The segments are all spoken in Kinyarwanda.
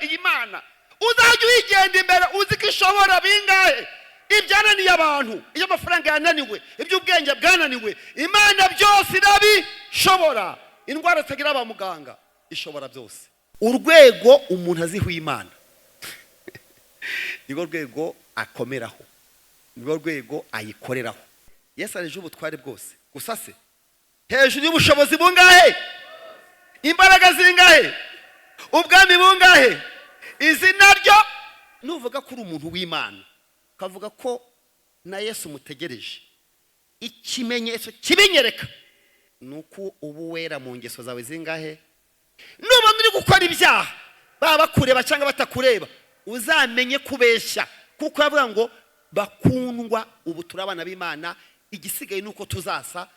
Iyi Mana uzajya uyigenda imbere, uzi ko ishobora bingahe? Ibyananiye abantu, iyo amafaranga yananiwe, iby'ubwenge bwananiwe, Imana byose irabishobora. Indwara zitagira ba muganga, ishobora byose. Urwego umuntu aziho Imana nirwo rwego akomeraho, nirwo rwego ayikoreraho. Yesu areje ubutware bwose gusa se hejuru y'ubushobozi bungahe? Imbaraga zingahe? Ubwami bungahe? Izina ryo nuvuga ko uri umuntu w'Imana, ukavuga ko na Yesu umutegereje, ikimenyetso kibinyereka ni uko uba wera mu ngeso zawe zingahe? Nubona uri gukora ibyaha, baba bakureba cyangwa batakureba, uzamenye kubeshya, kuko yavuga ngo: "Bakundwa, ubu turi abana b'Imana, igisigaye ni uko tuzasa,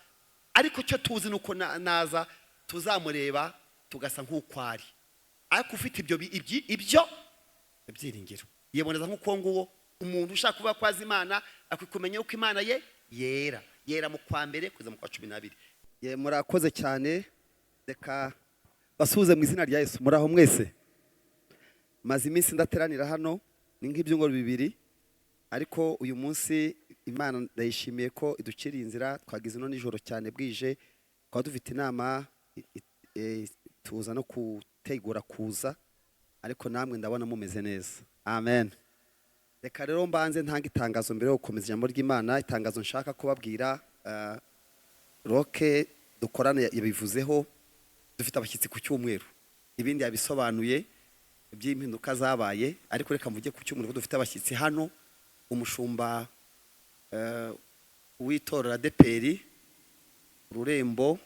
ariko icyo tuzi ni uko naza tuzamureba tugasa nk'uko ari." Ariko ufite ibyo ibyiringiro yiboneza nk'uko nguwo. Umuntu ushaka kuvuga ko azi Imana akwiye kumenya yuko Imana ye yera. Yera mu kwa mbere kugeza mu kwa 12. Murakoze cyane. Reka basuhuze mu izina rya Yesu. Muraho mwese. Maze iminsi ndateranira hano, ni nk'ibyumweru 2, ariko uyu munsi Imana ndayishimiye ko iduciriye inzira. Twagize ino nijoro cyane, bwije, twaba dufite inama, tuza no gutegura kuza, ariko namwe ndabona mumeze neza. Amen. Reka rero mbanze ntanga itangazo mbere yo gukomeza ijambo ry'Imana. Itangazo nshaka kubabwira, Roke dukorana yabivuzeho, dufite abashyitsi ku cyumweru. Ibindi yabisobanuye by'impinduka zabaye, ariko reka mvuge ku cyumweru ko dufite abashyitsi hano. Umushumba w'itorero ADEPR Ururembo,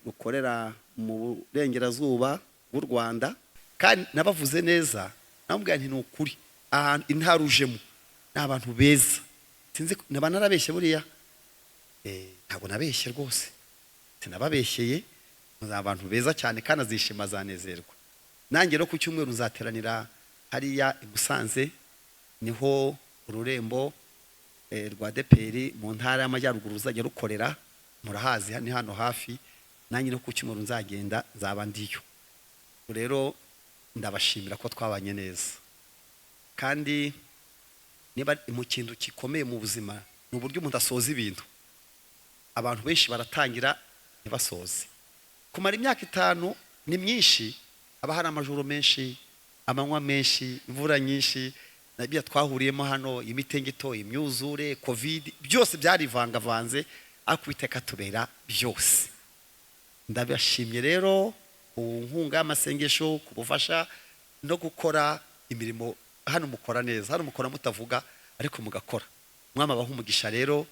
rukorera mu burengerazuba bw'u Rwanda, kandi nabavuze neza, namubwira nti: "Ni ukuri, ahantu intara ujemo ni abantu beza." Sinzi naba narabeshye buriya. Ntabwo nabeshye rwose, sinababeshyeye. Ni abantu beza cyane kandi azishima, azanezerwa. Nanjye rero ku cyumweru nzateranira hariya i Musanze, niho ururembo rwa ADEPR mu ntara y'Amajyaruguru ruzajya rukorera. Murahazi, ni hano hafi. Nanjye no ku cyumweru nzagenda, nzaba ndiyo. Rero ndabashimira ko twabanye neza, kandi niba mu kintu gikomeye mu buzima ni uburyo umuntu asoza ibintu. Abantu benshi baratangira ntibasoze. Kumara imyaka 5 ni myinshi, haba hari amajoro menshi, amanywa menshi, imvura nyinshi, nabyo twahuriyemo hano, imitingito, imyuzure, COVID, byose byarivangavanze, ariko Uwiteka tubera byose. Ndabashimye rero ku nkunga y'amasengesho, ku bufasha no gukora imirimo. Hano mukora neza, hano mukora mutavuga ariko mugakora. Mwama abaha umugisha. Rero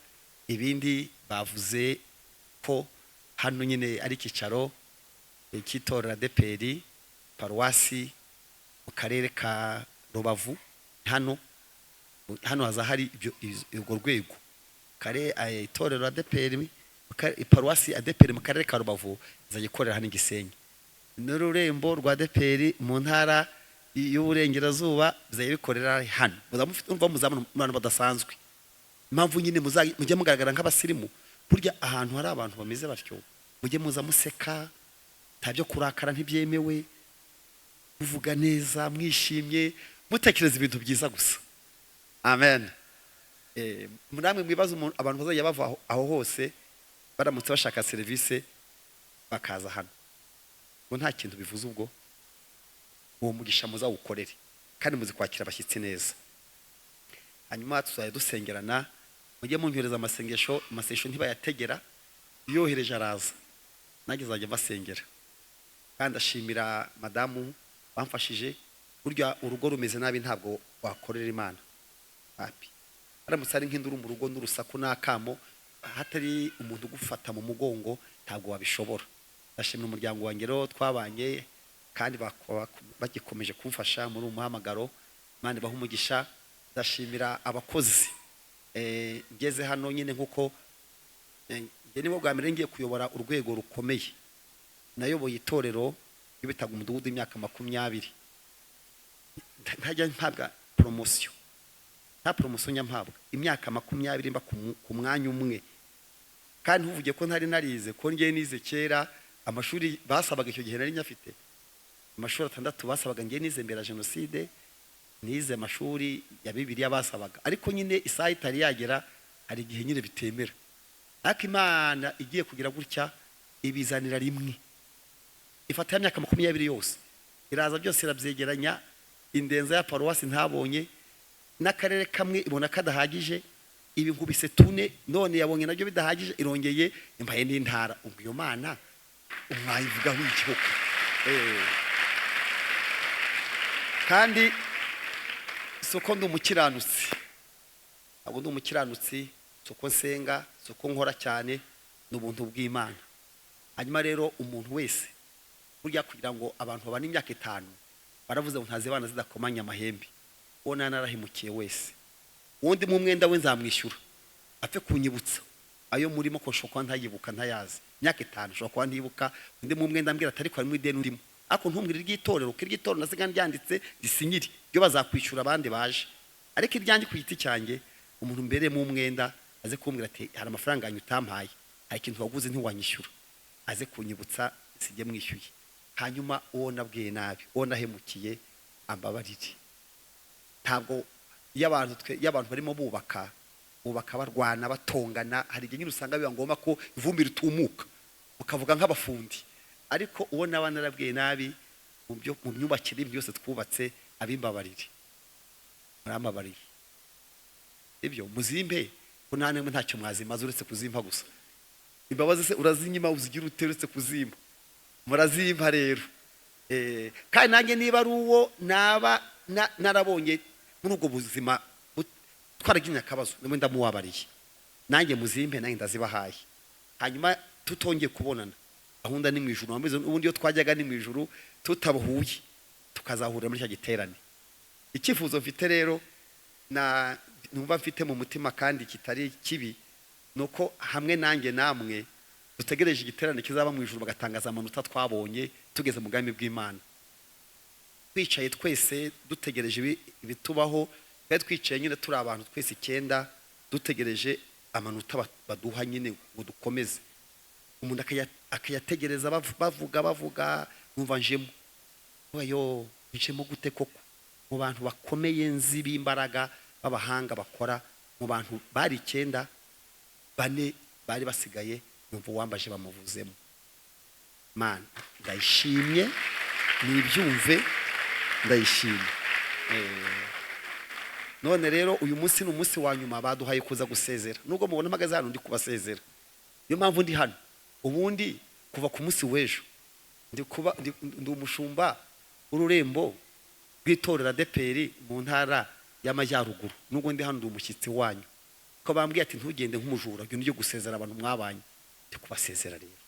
ibindi bavuze ko hano nyine ari icyicaro cy'itorero ADEPR paruwasi mu karere ka Rubavu. Hano haza hari ibyo urwo rwego kare, itorero ADEPR, paruwasi ADEPR mu karere ka Rubavu izajya ikorera hano i Gisenyi, n'ururembo rwa ADEPR mu ntara y'Uburengerazuba bizajya bikorera hano. Muzaba mufite, urumva muzabona abantu badasanzwe. Impamvu nyine mujye mugaragara nk'abasirimu. Burya ahantu hari abantu bameze batyo, mujye muza museka, nta byo kurakara, ntibyemewe, muvuga neza, mwishimye, mutekereza ibintu byiza gusa. Amen. Namwe mwibaza abantu bazajya bava aho hose, baramutse bashaka serivisi bakaza hano, ngo nta kintu bivuze. Ubwo uwo mugisha muzawukorere, kandi muzi kwakira abashyitsi neza. Hanyuma tuzajya dusengerana. Mujye munyohereza amasengesho. Amasengesho ntibayategera, yohereje araza, nanjye nzajya mbasengera. Kandi ashimira madamu bamfashije. Burya urugo rumeze nabi ntabwo wakorera Imana hapi. Haramutse hari nk'induru mu rugo n'urusaku n'akamo, hatari umuntu ugufata mu mugongo, ntabwo wabishobora. Ndashimira umuryango wanjye rero twabanye, kandi bagikomeje kumfasha muri uwo muhamagaro. Imana ibahe umugisha. Ndashimira abakozi. Ngeze hano nyine nk'uko njye nibwo bwa mbere ngiye kuyobora urwego rukomeye. Nayoboye itorero bitaga umudugudu imyaka 20, ntajya mpabwa promotion, nta promotion njya mpabwa. Imyaka 20 mba ku mwanya umwe. Kandi ntuvuge ko ntari narize, ko ngiye nize kera, amashuri basabaga icyo gihe nari nyafite. Amashuri 6 basabaga, ngiye nize mbere ya jenoside, nize amashuri ya Bibiliya basabaga, ariko nyine isaha itari yagera, hari igihe nyine bitemera. Ariko Imana igiye kugira gutya ibizanira rimwe, ifata ya myaka 20 yose iraza, byose irabyegeranya, indenza ya paruwasi ntabonye n'akarere kamwe, ibona kadahagije, ibi nkubise tune, none yabonye nabyo bidahagije, irongeye imbaye n'intara. Ubwo iyo Mana mwayivugaho iki koko? Kandi si uko ndi umukiranutsi, ntabwo ndi umukiranutsi, si uko nsenga, si uko nkora cyane, ni ubuntu bw'Imana. Hanyuma rero umuntu wese burya kugira ngo abantu babane imyaka 5, baravuze ngo ntazibana zidakomanya amahembe. Uwo narahemukiye wese, uwundi mu mwenda we nzamwishyura, apfe kunyibutsa ayo murimo, ko nshobora kuba ntayibuka, ntayazi. Imyaka 5 nshobora kuba ntibuka. Undi mu mwenda ambwira ati ariko harimo ideni urimo, ariko ntumbwire iry'itorero, kuko iry'itorero nasiga ryanditse risinyire ryo bazakwishyura abandi baje, ariko iryanjye ku giti cyanjye, umuntu mbereyemo umwenda aze kumbwira ati hari amafaranga yanyu utampaye, hari ikintu waguze ntiwanyishyura, aze kunyibutsa sijye mwishyuye. Hanyuma uwo nabwiye nabi, uwo nahemukiye, ambabarire. Ntabwo iyo abantu twe, iyo abantu barimo bubaka, bubaka barwana, batongana, hari igihe nyine usanga biba ngombwa ko ivumbi ritumuka ukavuga nk'abafundi. Ariko uwo naba narabwiye nabi mu byo, mu myubakire byose twubatse, abimbabarire, murambabarire. Ibyo muzimpe ko nta nimwe ntacyo mwazimaze uretse kuzimpa gusa. Imbabazi se urazinyima uzigira ute uretse kuzimpa? Murazimpa rero. Kandi nanjye niba ari uwo naba narabonye muri ubwo buzima twaragiye akabazo, nimwe ndamuwabariye, nanjye muzimpe, nanjye ndazibahaye. Hanyuma tutongeye kubonana, gahunda ni mu ijuru. Ubundi iyo twajyaga ni mu ijuru, tutabuhuye tukazahurira muri cya giterane. Icyifuzo mfite rero na numva mfite mu mutima kandi kitari kibi, nuko hamwe nanjye namwe dutegereje igiterane kizaba mu ijuru, bagatangaza amanota twabonye tugeze mu bwami bw'Imana, twicaye twese dutegereje ibitubaho. Twari twicaye nyine turi abantu twese 9, dutegereje amanota baduha nyine ngo dukomeze. Umuntu akayategereza, bavuga bavuga, numva njemo yo njemo gute koko mu bantu bakomeye nzi b'imbaraga b'abahanga bakora, mu bantu bari 9, 4 bari basigaye, numva uwambaje bamuvuzemo. Mana ndayishimye, nibyumve, ndayishimye. None rero uyu munsi ni umunsi wa nyuma baduhaye kuza gusezera. Nubwo mubona mpagaze hano ndi kubasezera, niyo mpamvu ndi hano. Ubundi kuva ku munsi w'ejo ndi umushumba w'ururembo rw'itorero ADEPR mu ntara y'Amajyaruguru. Nubwo ndi hano ndi umushyitsi wanyu, ko bambwiye ati ntugende nk'umujura, ujye ujye gusezera abantu mwabanye. Ndi kubasezera rero,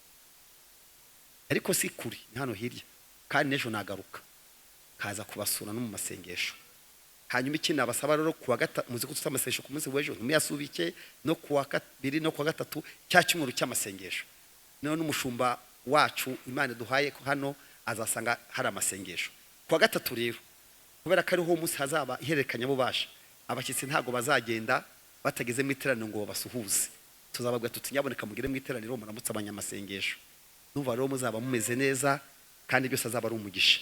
ariko si kuri, ni hano hirya, kandi n'ejo nagaruka kaza kubasura no mu masengesho. Hanyuma ikindi nabasaba rero, kuwa muzi ko dufite amasengesho ku munsi w'ejo, ntimuyasubike, no kuwa kabiri no kuwa gatatu, cya cyumweru cy'amasengesho. Noneho n'umushumba wacu Imana duhaye ko hano azasanga hari amasengesho kuwa gatatu rero, kubera ko ariho umunsi hazaba ihererekanyabubasha. Abashyitsi ntabwo bazagenda batageze mu iteraniro ngo babasuhuze. Tuzababwira tuti nyaboneka mugere mu iteraniro muramutse abanyamasengesho. Numva rero muzaba mumeze neza kandi byose azaba ari umugisha.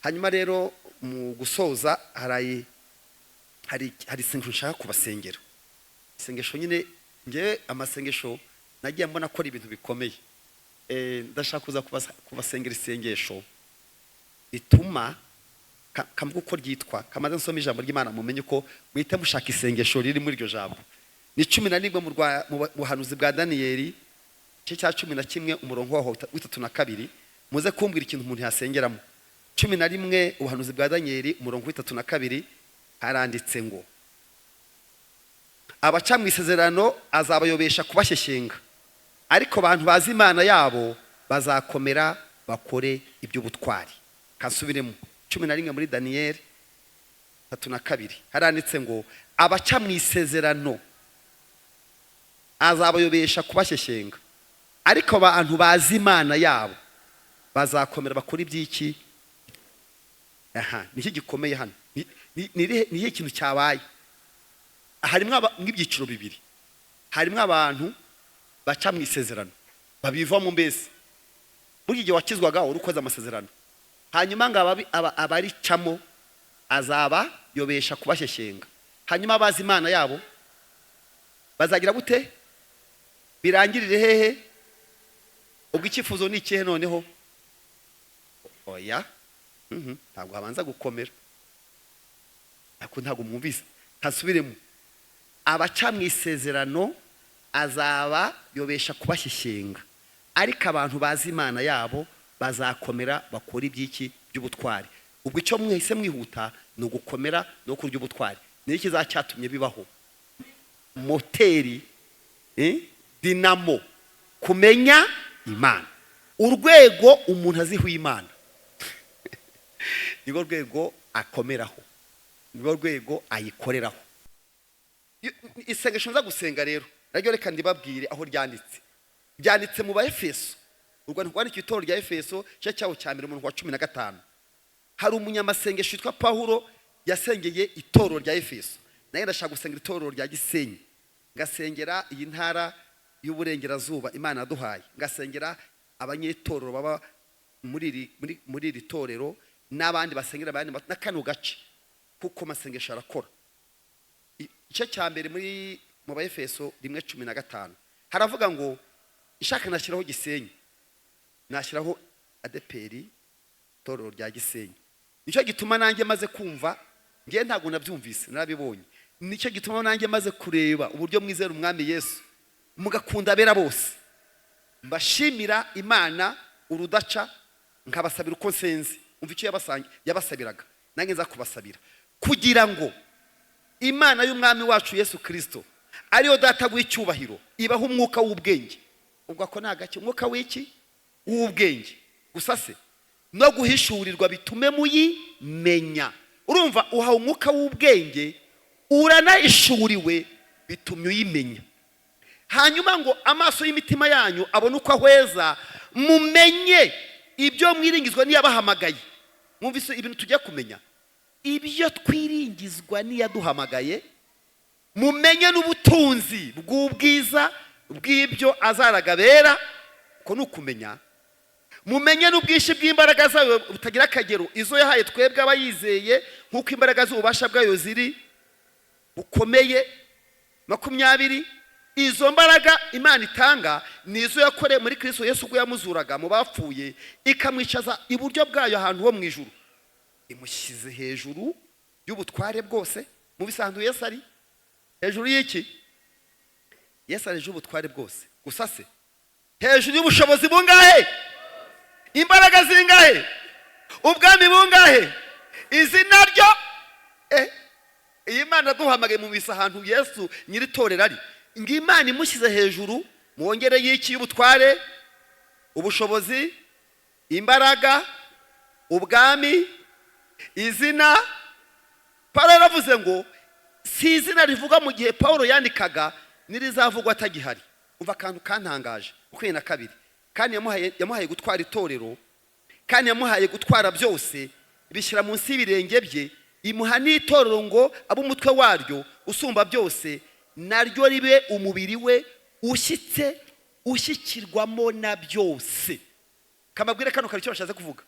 Hanyuma rero mu gusoza hari isengesho nshaka kubasengera. Isengesho nyine, ngewe amasengesho nagiye mbona akora ibintu bikomeye. Ndashaka kuza kubasengera isengesho rituma kamvuga uko ryitwa, kamaze nsoma ijambo ry'Imana mumenye uko muhite mushaka isengesho riri muri iryo jambo. Ni 11 mu buhanuzi bwa Daniyeli, igice cya 11, umurongo waho w'itatu na kabiri. Muze kumbwira ikintu umuntu yasengeramo. 11, ubuhanuzi bwa Daniyeli, umurongo w'itatu na kabiri, haranditse ngo abaca mu isezerano azabayobesha kubashyeshyenga, ariko abantu bazi Imana yabo bazakomera bakore iby'ubutwari. Kasubiremo, 11 muri Daniyeli 3 na 2, haranditse ngo abaca mu isezerano azabayobesha kubashyeshyenga, ariko abantu bazi Imana yabo bazakomera bakora iby'iki? Aha niki gikomeye hano? Ni ikihe kintu cyabaye? Harimo nk'ibyiciro bibiri. Harimo abantu baca mu isezerano babivamo. Mbese burya igihe wakizwaga wari ukoze amasezerano. Hanyuma ngo abaricamo azabayobesha kubashyeshyenga. Hanyuma abazi Imana yabo bazagira gute? Birangirire hehe? Ubwo icyifuzo ni ikihe noneho? Oya, ntabwo habanza gukomera. Ariko ntabwo mwumvise, ntasubiremo. Abaca mu isezerano azabayobesha kubashyeshyenga, ariko abantu bazi Imana yabo bazakomera, bakora iby'iki? By'ubutwari. Ubwo icyo mwese mwihuta ni ugukomera no kurya ubutwari. Niyo kizacyatumye bibaho moteri, dinamo, kumenya Imana. Urwego umuntu aziho Imana nirwo rwego akomeraho, nirwo rwego ayikoreraho. Isengesho nza gusenga rero naryo reka ndibabwire aho ryanditse. Byanditse mu Baefeso, urwandiko rwandikiwe itorero rya Efeso, igice cyaho cya mbere, umurongo wa 15. Hari umunyamasengesho witwa Pawulo, yasengeye itorero rya Efeso. Nawe ndashaka gusengera itorero rya Gisenyi, ngasengera iyi ntara y'Uburengerazuba Imana yaduhaye, ngasengera abanyetorero baba muri iri torero n'abandi basengera abandi na kano gace, kuko amasengesho arakora. Igice cya mbere mu Baefeso 1:15 haravuga ngo ishaka nashyiraho Gisenyi, nashyiraho ADEPR, itorero rya Gisenyi. Nicyo gituma nanjye maze kumva, ngewe ntabwo nabyumvise, narabibonye. Nicyo gituma nanjye maze kureba uburyo mwizera Umwami Yesu, mugakunda abera bose, mbashimira Imana urudaca, nkabasabira uko nsenze. Umva icyo yabasabiraga, nanjye nza kubasabira, kugira ngo Imana y'Umwami wacu Yesu Kirisito, ariyo Data w'icyubahiro, ibaha umwuka w'ubwenge. Ubwo ako ni agake? Umwuka w'iki? W'ubwenge gusa se no guhishurirwa, bitume muyimenya. Urumva, uhawe umwuka w'ubwenge, uranahishuriwe, bitumye uyimenya. Hanyuma ngo amaso y'imitima yanyu abone uko ahweza, mumenye ibyo mwiringizwa n'iyabahamagaye. Mwumvise ibintu tujya kumenya? Ibyo twiringizwa n'iyaduhamagaye. Mumenye n'ubutunzi bw'ubwiza bw'ibyo azaraga bera. Uko ni ukumenya. Mumenye n'ubwinshi bw'imbaraga zayo butagira akagero, izo yahaye twebwe abayizeye, nk'uko imbaraga z'ububasha bwayo ziri bukomeye. 20. Izo mbaraga Imana itanga ni izo yakoreye muri Kristo Yesu ubwo yamuzuraga mu bapfuye, ikamwicaza iburyo bwayo ahantu ho mu ijuru, imushyize hejuru y'ubutware bwose. Mu bisanzwe Yesu ari hejuru y'iki? Yesu ari hejuru y'ubutware bwose gusa se? Hejuru y'ubushobozi bungahe? Imbaraga zingahe? Ubwami bungahe? Izina ryo iyi Mana duhamagaye mu bisa ahantu Yesu nyiri itorero ari, ngo Imana imushyize hejuru, mwongere y'iki? Y'ubutware, ubushobozi, imbaraga, ubwami, izina. Pawulo yaravuze ngo si izina rivuga mu gihe Pawulo yandikaga n'irizavugwa atagihari. Umva akantu kantangaje, 22. Kandi yamuhaye gutwara itorero, kandi yamuhaye gutwara byose, bishyira munsi y'ibirenge bye, imuha n'itorero ngo abe umutwe waryo usumba byose, naryo ribe umubiri we ushyitse, ushyikirwamo na byose. Kamabwire kano kari icyo bashatse kuvuga.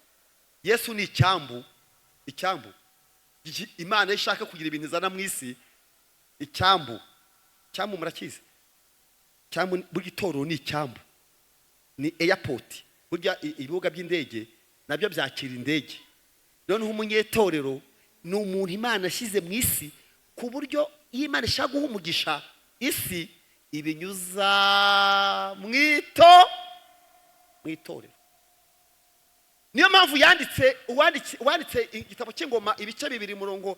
Yesu ni icyambu. Icyambu, Imana iyo ishaka kugira ibintu izana mu isi, icyambu. Icyambu murakizi? Icyambu, burya itorero ni icyambu, ni airport. Burya ibibuga by'indege nabyo byakira indege. Noneho umunyetorero ni umuntu Imana yashyize mu isi, ku buryo iyo Imana ishaka guha umugisha isi, ibinyuza mu itorero. Niyo mpamvu yanditse, uwanditse igitabo cy'Ingoma ibice 2 murongo,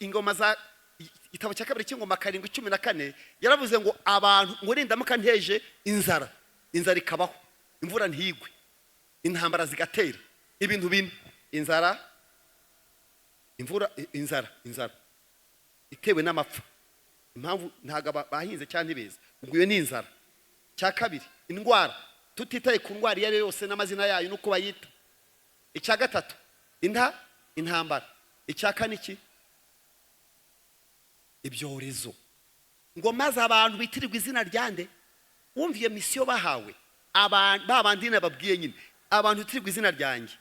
ingoma za igitabo cya kabiri cy'Ingoma 7:14, yaravuze ngo abantu ngo nindamuka nteje inzara, inzara ikabaho, imvura ntigwe, intambara zigatera, ibintu bine: inzara, imvura, inzara itewe n'amapfa, impamvu ntabwo bahinze cyangwa ntibeze, ubwo iyo ni inzara. Cya kabiri, indwara, tutitaye ku ndwara iyo ari yo yose n'amazina yayo n'uko bayita. Icya gatatu, intambara. Icya kane, iki? Ibyorezo. Ngo maze abantu bitirirwa izina ryande? Wumva iyo misiyo bahawe, ba bandi nababwiye nyine, abantu bitirirwa izina ryanjye.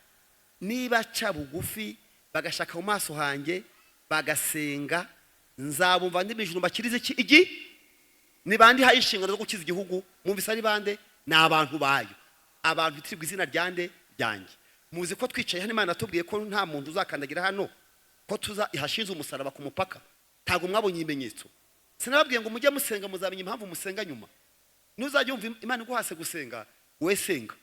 Niba ca bugufi bagashaka mu maso hanjye, bagasenga, nzabumva ndi mu ijuru, mbakirize iki igi. Ni bande ihaye inshingano zo gukiza igihugu? Mwumvise ari bande? Ni abantu bayo, abantu bitirirwa izina ryande? Ryanjye. Muzi ko twicaye hano, Imana yatubwiye ko nta muntu uzakandagira hano, ko tuza ihashinze umusaraba ku mupaka. Ntabwo mwabonye ibimenyetso? Sinababwiye ngo mujye musenga, muzamenya impamvu musenga nyuma? Nuzajya wumva Imana iguhase gusenga, wowe senga,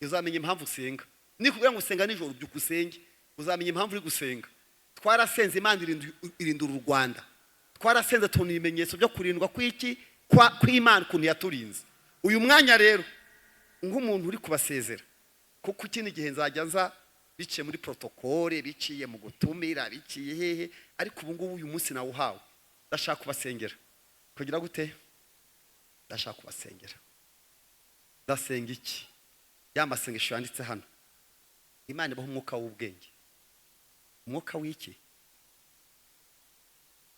uzamenya impamvu usenga. Nikubwira ngo usenga nijoro, byuka usenge, uzamenya impamvu uri gusenga. Twarasenze, Imana irindura u Rwanda. Twarasenze, tubona ibimenyetso byo kurindwa kw'iki? Kw'Imana, ukuntu yaturinze. Uyu mwanya rero, nk'umuntu uri kubasezera, kuko ikindi gihe nzajya nza biciye muri protocole, biciye mu gutumira, biciye hehe, ariko ubu ngubu uyu munsi nawuhawe, ndashaka kubasengera. Kugira gute? Ndashaka kubasengera. Ndasenga iki? Ya masengesho yanditse hano. Imana ibaha umwuka w'ubwenge, umwuka w'iki?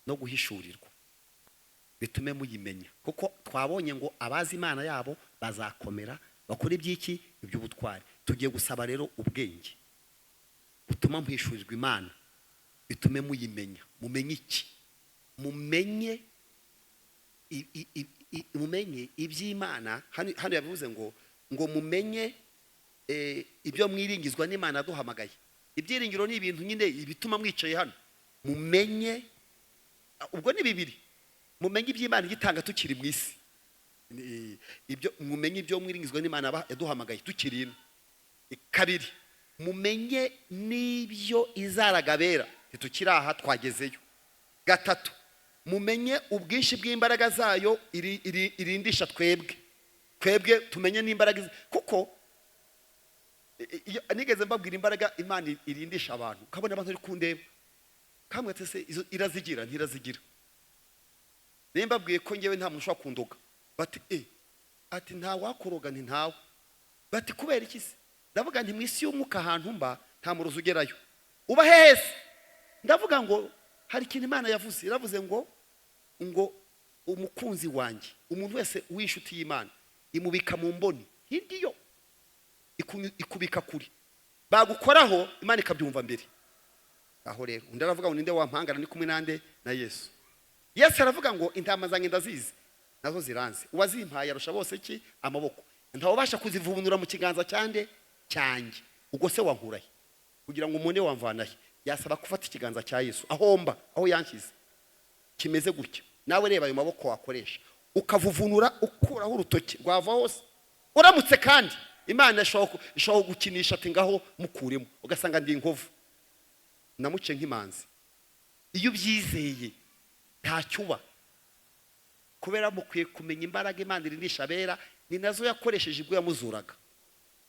No guhishurirwa, bitume muyimenya, kuko twabonye ngo abazi Imana yabo bazakomera, bakora iby'iki? Iby'ubutwari. Tugiye gusaba rero ubwenge butuma muhishurirwa Imana, bitume muyimenya. Mumenye iki? Mumenye mumenye iby'Imana. Hano yabivuze ngo mumenye ibyo mwiringizwa n'Imana yaduhamagaye. Ibyiringiro ni ibintu nyine ibituma mwicaye hano. Mumenye, ubwo ni bibiri: mumenye iby'Imana igitanga tukiri mu isi. Ibyo mumenye, ibyo mwiringizwa n'Imana yaduhamagaye tukiri ino. Kabiri, mumenye n'ibyo izaragabera ntitukiri aha, twagezeyo. Gatatu, mumenye ubwinshi bw'imbaraga zayo irindisha twebwe. Tumenye n'imbaraga kuko nigeze mbabwira imbaraga Imana irindisha abantu, ukabona abantu uri kundeba kamwe ati: "Se izo irazigira, ntirazigira?" Niba mbabwiye ko ngewe nta muntu ushobora kundoga, bati: "Ati nta wakoroga." Nti: "Ntawe." Bati: "Kubera iki se?" Ndavuga nti: "Mu isi y'umwuka ahantu mba nta murozi ugerayo." "Uba hehe se?" Ndavuga ngo hari ikintu Imana yavuze. Iravuze ngo umukunzi wanjye, umuntu wese w'inshuti y'Imana, imubika mu mboni hirya iyo ikubika kure, bagukoraho Imana ikabyumva mbere. Aho rero undi aravuga ngo: "Ninde wampangara?" Ni kumwe nande? Na Yesu. Yesu aravuga ngo: "Intama zanjye ndazizi, nazo ziranze. Uwazimpaye arusha bose ki? Amaboko. Ntawubasha kuzivubunura mu kiganza cyande? Cyanjye." Ubwo se wankurahe kugira ngo umune wamvanahe? Yasaba gufata ikiganza cya Yesu ahomba aho yanshyize kimeze gutya. Nawe reba ayo maboko wakoresha ukavuvunura, ukuraho urutoki rwava hose. Uramutse kandi Imana ishobora gukinisha ati: "Ngaho mukuremo," ugasanga ndi inkovu namuce nk'imanzi. Iyo ubyizeye ntacyo uba. Kubera mukwiye kumenya imbaraga Imana irindisha abera, ni nazo yakoresheje ubwo yamuzuraga.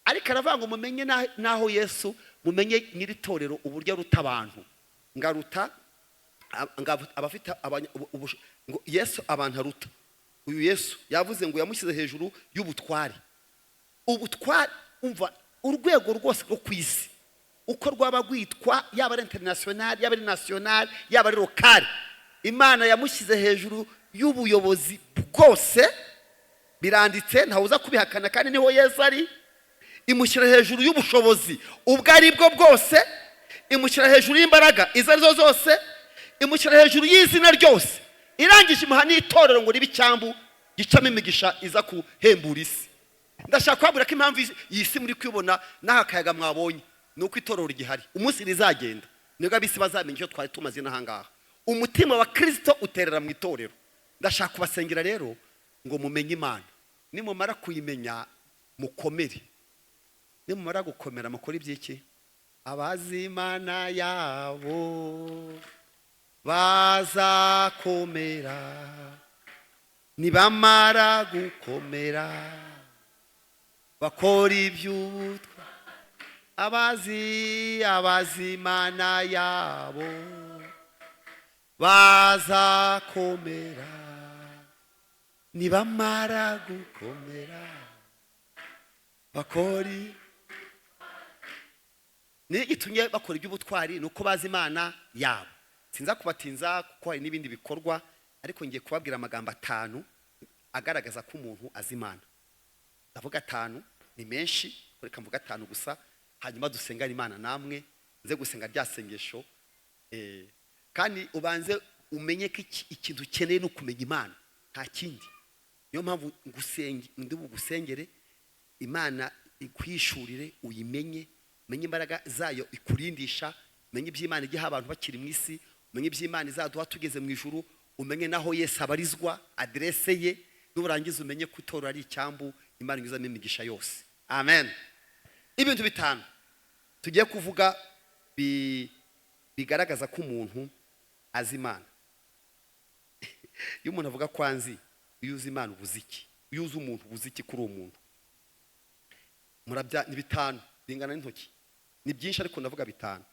Ariko aravuga ngo mumenye n'aho Yesu, mumenye nyiri torero uburyo aruta abantu, ngaruta abafite ngo Yesu abantu aruta. Uyu Yesu yavuze ngo yamushyize hejuru y'ubutware. Ubutware, umva, urwego rwose rwo ku isi uko rwaba rwitwa, yaba ari international, yaba ari national, yaba ari local, Imana yamushyize hejuru y'ubuyobozi bwose. Biranditse, ntawuza kubihakana, kandi niho Yesu ari. Imushyira hejuru y'ubushobozi ubwo ari bwo bwose, imushyira hejuru y'imbaraga izo ari zo zose, imushyira hejuru y'izina ryose. Irangije imuha n'itorero ngo ribe icyambu gicamo imigisha iza guhembura isi. Ndashaka kubabwira ko impamvu iyi si muri kwibona n'aka kayaga mwabonye ni uko itorero rigihari. Umunsi rizagenda nibwo ab'isi bazamenya icyo twari tumaze n'aha ngaha. Umutima wa Kirisito uterera mu itorero. Ndashaka kubasengera rero ngo mumenye Imana. Nimumara kuyimenya mukomere, nimumara gukomera mukore iby'iki? Abazi Imana yabo bazakomera, nibamara gukomera bakora iby'ubutwa. Abazi Imana yabo bazakomera, nibamara gukomera bakora. Niyo gitumye bakora iby'ubutwari, ni uko bazi Imana yabo. Sinza kubatinza kuko hari n'ibindi bikorwa, ariko ngiye kubabwira amagambo atanu agaragaza ko umuntu azi Imana. Ndavuga atanu, ni menshi, reka mvuga atanu gusa. Hanyuma dusengane Imana namwe, nze gusenga rya sengesho. Kandi ubanze umenye ko ikintu ukeneye ni ukumenya Imana, nta kindi. Niyo mpamvu ndi bugusengere, Imana ikwishurire, uyimenye, umenye imbaraga zayo ikurindisha, umenye iby'Imana igiha abantu bakiri mu isi, umenye iby'Imana izaduha tugeze mu ijuru, umenye naho Yesu abarizwa, aderese ye. Nurangiza umenye ko itorero ari icyambu Imana inyuzamo imigisha yose. Amen. Ibintu bitanu tugiye kuvuga bigaragaza ko umuntu azi Imana. Iyo umuntu avuga ko anzi, iyo uzi Imana ubuze iki? Iyo uzi umuntu ubuze iki kuri uwo muntu? Murabya ni bitanu bingana n'intoki. Ni byinshi ariko ndavuga bitanu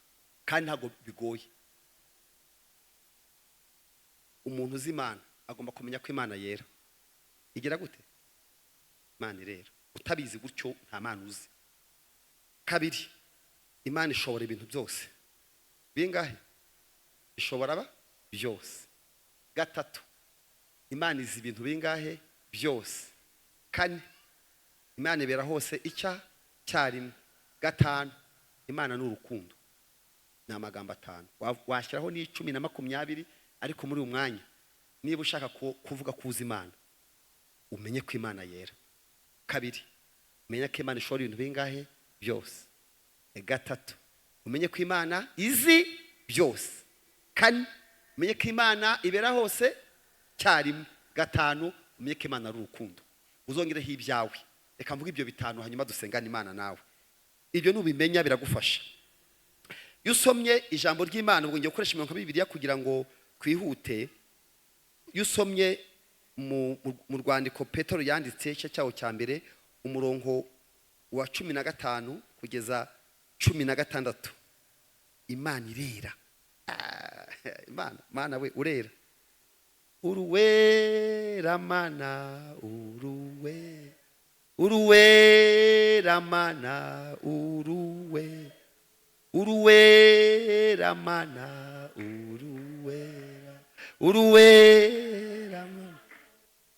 kandi ntabwo bigoye. Umuntu uzi Imana agomba kumenya ko Imana yera. Igira gute? Imana irera. Utabizi gutyo nta Mana uzi. Kabiri, Imana ishobora ibintu byose. Bingahe? Ishobora ba byose. Gatatu, Imana izi ibintu bingahe? Byose. Kane, Imana ibera hose icya cyarimwe. Gatanu, Imana ni urukundo. Ni amagambo atanu. Washyiraho n'icumi na 20, ariko muri uyu mwanya niba ushaka kuvuga ko uzi Imana, umenye ko Imana yera. Kabiri, umenye ko Imana ishobora ibintu bingahe? Byose. Gatatu, umenye ko Imana izi byose. Kane, umenye ko Imana ibera hose cyarimwe. Gatanu, umenye ko Imana ari urukundo. Uzongereho ibyawe. Reka mvuge ibyo bitanu hanyuma dusengane Imana nawe. Ibyo nubimenya biragufasha. Iyo usomye ijambo ry'Imana, ubwo ngiye gukoresha imirongo ya Bibiliya kugira ngo twihute. Iyo usomye mu rwandiko Petero yanditse, igice cyawo cya mbere, umurongo wa 15 kugeza 16, Imana irera. Imana, Mana we urera. Uruwera Mana, uruwe. Uruwera Mana, uruwe. Uruwera Mana, uruwera. Uruwera Mana.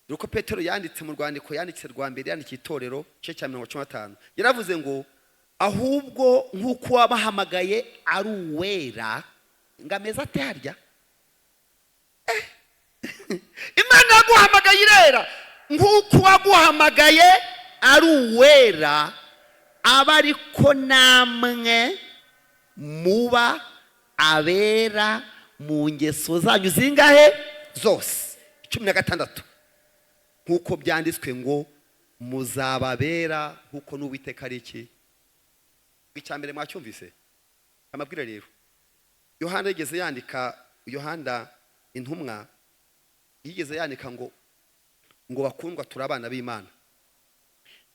Nuko Petero yanditse mu rwandiko yanditse rwa mbere yandikiye itorero, igice cya 15, yaravuze ngo ahubwo nk'uko wabahamagaye ari uwera, ngo ameze ate harya? Imana yaguhamagaye irera. Nk'uko waguhamagaye ari uwera, aba ariko namwe muba abera mu ngeso zanyu zingahe? Zose. 16, nk'uko byanditswe ngo muzababera nk'uko n'Uwiteka ari iki. Icya mbere mwacyumvise amabwire. Rero Yohana yigeze yandika, Yohana intumwa yigeze yandika ngo bakundwa, turi abana b'Imana,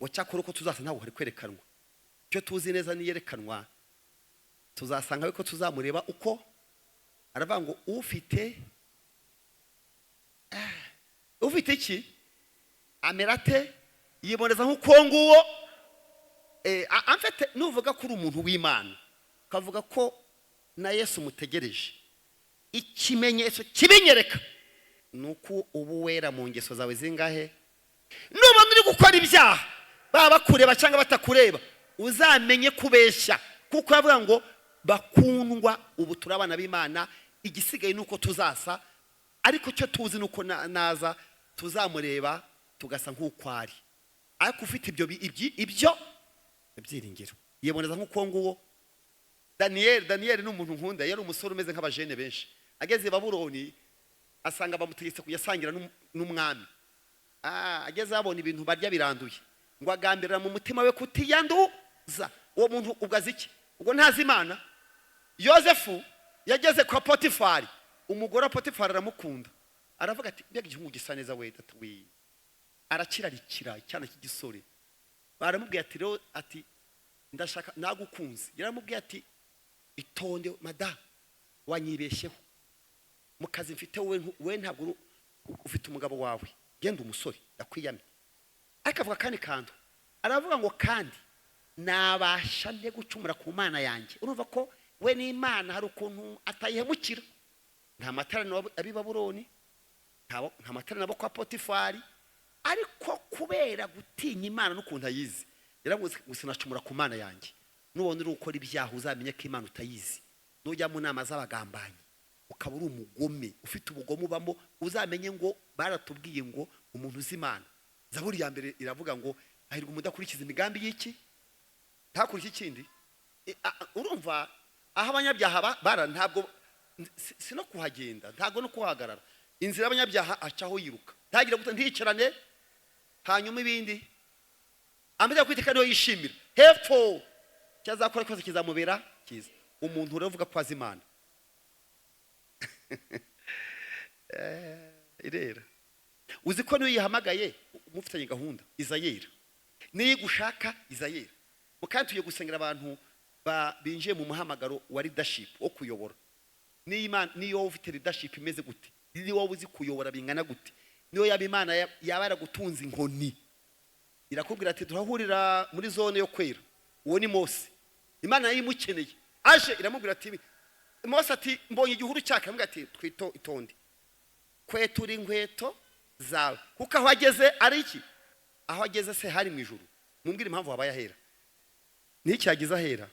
ngo cyakora uko tuzasa ntabwo hari kwerekanwa. Icyo tuzi neza, niyerekanwa tuzasanga ko tuzamureba uko. Aravuga ngo ufite iki amera ate? Yiboneza nk'uko nguwo. Amfite nuvuga ko uri umuntu w'Imana, ukavuga ko na Yesu mutegereje, ikimenyetso kibinyereka ni uko uba wera mu ngeso zawe zingahe? Nubona uri gukora ibyaha, baba bakureba cyangwa batakureba, uzamenye kubeshya, kuko yavuga ngo bakundwa, ubu turi abana b'Imana, igisigaye ni uko tuzasa, ariko icyo tuzi ni uko naza tuzamureba tugasa nk'uko ari. Ariko ufite ibyo ibyo ibyiringiro yiboneza nk'uko nguwo. Daniyeli ni umuntu nkunda. Yari umusore umeze nk'abajene benshi. Ageze i Babuloni asanga bamutegetse kujya asangira n'umwami. Ageze abona ibintu barya biranduye, ngo agambirira mu mutima we kutiyanduza. Uwo muntu ubwo azi iki? Ubwo ntazi Imana. Yosefu yageze kwa Potifari, umugore wa Potifari aramukunda, aravuga ati mbega igihungu gisa neza we data we! Arakirarikira icyana cy'igisore. Baramubwiye ati rero, ati ndashaka, nagukunze. Yaramubwiye ati itonde madamu, wanyibeshyeho mu kazi mfite. Wowe we ntabwo ufite umugabo wawe, genda umusore ndakwiyamye. Ariko avuga akandi kantu, aravuga ngo kandi nabasha nte gucumura ku Mana yanjye? Urumva ko we n'Imana hari ukuntu atayihemukira. Nta materaniro ab'i Babuloni, nta materaniro abo kwa Potifari, ariko kubera gutinya Imana n'ukuntu ayizi, yaravuze ngo sinacumura ku Mana yanjye. Nubona uri gukora ibyaha, uzamenye ko Imana utayizi. Nujya mu nama z'abagambanyi, ukaba uri umugome, ufite ubugome ubamo, uzamenye ngo baratubwiye ngo umuntu uzi Imana, Zaburi ya mbere iravuga ngo hahirwa umudakurikiza imigambi y'iki, ntakurikize ikindi. Urumva aho abanyabyaha bara ntabwo si no kuhagenda, ntabwo no kuhagarara. Inzira y'abanyabyaha acaho yiruka, ntagire gute, ntiyicarane. Hanyuma ibindi, amategeko y'Uwiteka niyo yishimira, hepfo icyo azakora cyose kizamubera cyiza. Umuntu rero uvuga ko azi Imana, irera. Uzi ko niyo yihamagaye mufitanye gahunda iza yera, niyo igushaka iza yera. Kandi tugiye gusengera abantu binjiye mu muhamagaro wa leadership, wo kuyobora. Niyo Imana, niyo wowe ufite leadership imeze gute, niyo wowe uzi kuyobora bingana gute, niyo yaba Imana yaba yaragutunze inkoni, irakubwira ati turahurira muri zone yo kwera. Uwo ni Mose. Imana yari imukeneye, aje iramubwira ati Mose, ati mbonye igihuru cyaka. Iramubwira ati twito itonde, kwetura inkweto zawe, kuko aho ageze ari iki? Aho ageze se hari mu ijuru? Mumbwire impamvu habaye ahera. N'iki yageze ahera?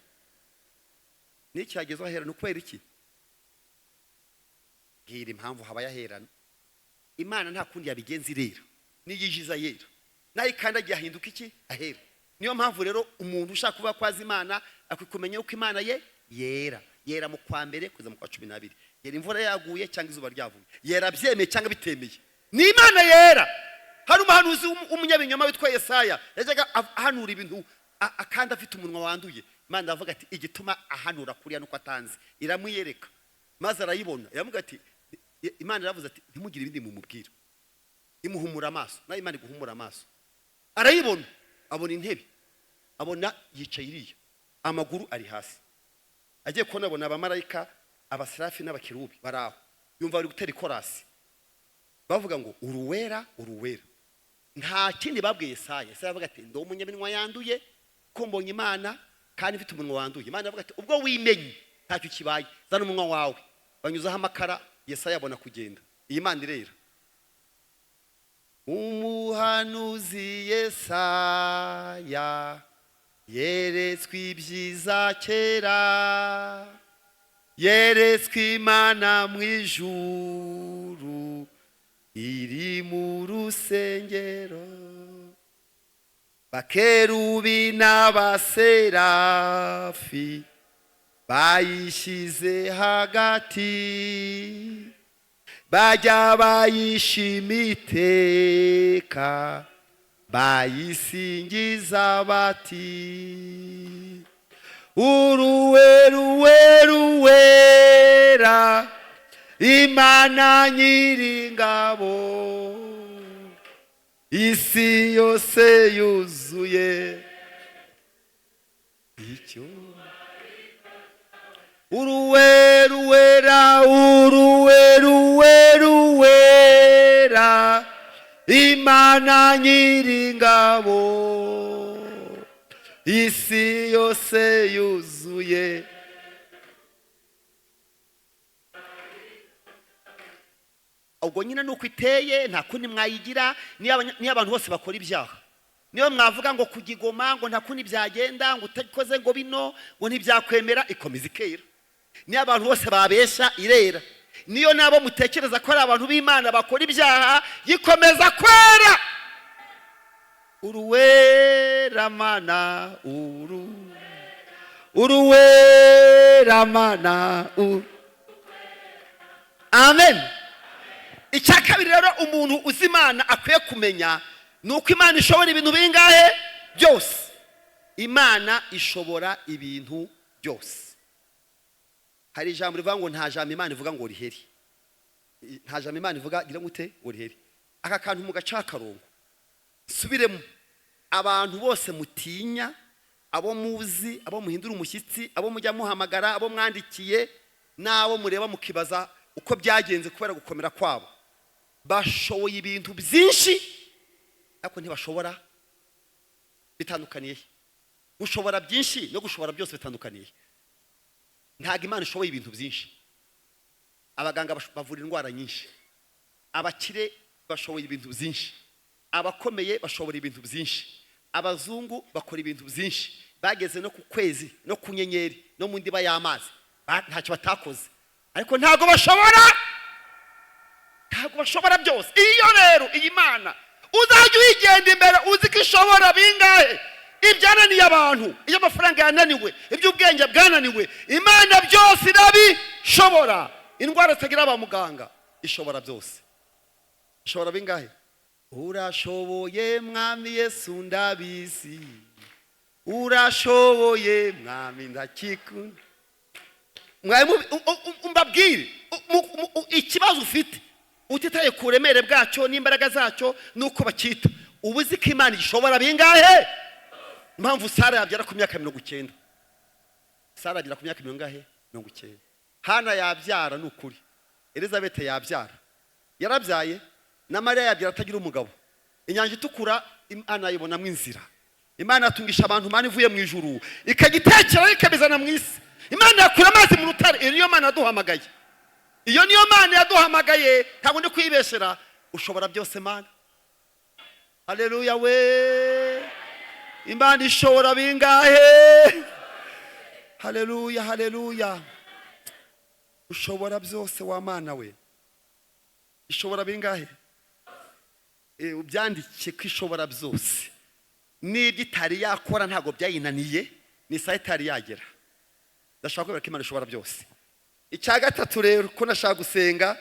N'iki yageze ahera? Ni ukubera iki? Bwira impamvu habaye ahera. Imana nta kundi yabigenza, irera. Niyo ijiza yera, nayo ikandagiye ahinduka iki? Ahera. Niyo mpamvu rero umuntu ushaka kuvuga ko azi Imana akwiye kumenya yuko Imana ye yera. Yera mu kwa mbere kugeza mu kwa 12, yera imvura yaguye cyangwa izuba ryavuye, yera byemeye cyangwa bitemeye, ni Imana yera. Hari umuhanuzi w'umunyabinyoma witwa Yesaya, yajyaga ahanura ibintu kandi afite umunwa wanduye. Imana iravuga ati igituma ahanura kuriya nuko atanze. Iramwiyereka maze arayibona, iramubwira ati, Imana iravuze ati ntimugire ibindi mumubwira. Imuhumura amaso. Nayo Imana iguhumura amaso. Arayibona, abona intebe, abona yicaye iriya, amaguru ari hasi. Agiye kubona, abona abamarayika, abaserafi n'abakerubi bari aho. Yumva bari gutera ikorasi, bavuga ngo uruwera, uruwera. Nta kindi babwiye Yesaya. Yesaya avuga ati ndi umunyaminwa yanduye, ko mbonye Imana kandi mfite umunwa wanduye. Imana avuga ati ubwo wimenye ntacyo kibaye, zana umunwa wawe. Banyuzaho amakara, Yesaya abona kugenda. Iyi Mana irera. Umuhanuzi Yesaya yeretswe ibyiza kera, yeretswe Imana mu ijuru iri mu rusengero, bakerubi n'abaserafi bayishyize hagati, bajya bayishima iteka, bayisingiza bati uruweruweruwera, Imana nyiringabo, isi yose yuzuye icyo. Uruweruwera, uruweruweruwera, Imana nyiringabo, isi yose yuzuye. Ubwo nyine nuko iteye, nta kundi mwayigira. Niyo abantu bose bakora ibyaha, niyo mwavuga ngo kugigoma ngo nta kundi byagenda, ngo utakoze ngo bino ngo ntibyakwemera, ikomeza ikera. Niyo abantu bose babesha, irera. Niyo nabo mutekereza ko ari abantu b'Imana bakora ibyaha, yikomeza kwera. Uruwera Mana, uru uruwera Mana u. Amen. Icya kabiri rero umuntu uzi Imana akwiye kumenya ni uko Imana ishobora ibintu bingahe? Byose. Imana ishobora ibintu byose. Hari ijambo rivuga ngo nta jambo Imana ivuga ngo riheri. Nta jambo Imana ivuga gira gute ngo riheri. Aka kantu mu gaca akarongo subiremo. Abantu bose mutinya, abo muzi, abo muhindura umushyitsi, abo mujya muhamagara, abo mwandikiye, n'abo mureba mukibaza uko byagenze kubera gukomera kwabo, bashoboye ibintu byinshi ariko ntibashobora. Bitandukaniye he? Gushobora byinshi no gushobora byose bitandukaniye he? Ntabwo Imana ishoboye ibintu byinshi. Abaganga bavura indwara nyinshi, abakire bashoboye ibintu byinshi, abakomeye bashobora ibintu byinshi, abazungu bakora ibintu byinshi, Bageze no ku kwezi, no ku nyenyeri, no mu ndiba y'amazi. Ntacyo batakoze, ariko ntabwo bashobora byose. Iyo rero iyi Mana uzajya uyigenda imbere, uzi ko ishobora bingahe? Ibyananiye abantu, iyo amafaranga yananiwe, iby'ubwenge bwananiwe, Imana byose irabishobora. Indwara zitagira ba muganga, ishobora byose. Ishobora bingahe? Urashoboye, Mwami Yesu, ndabizi. Urashoboye, Mwami, ndakikunda. Mwari mbabwire ikibazo ufite, utitaye ku buremere bwacyo n'imbaraga zacyo n'uko bacyita, uba uzi ko Imana ishobora bingahe? Impamvu Sara yabyara ku myaka 90, Sara yabyara ku myaka mirongo ingahe? 90. Hana yabyara, ni ukuri. Elizabeth yabyara, yarabyaye. Na Mariya yabyara atagira umugabo. Inyanja Itukura Imana yibonamo inzira. Imana yatungisha abantu mani ivuye mu ijuru, ikagitekera, ikabizana mu isi. Imana yakura amazi mu rutare. Iyo niyo Mana yaduhamagaye, iyo niyo Mana yaduhamagaye. Ntabwo ndi kwibeshera. Ushobora byose, Mana. Haleluya we! Imana ishobora bingahe? Haleluya, haleluya! Ushobora byose wa Mana we. Ishobora bingahe? Ubyandike ko ishobora byose. N'ibyo itari yakora ntabwo byayinaniye, ni isaha itari yagera. Ndashaka kubera ko Imana ishobora byose. Icya gatatu rero, ko nashaka gusenga,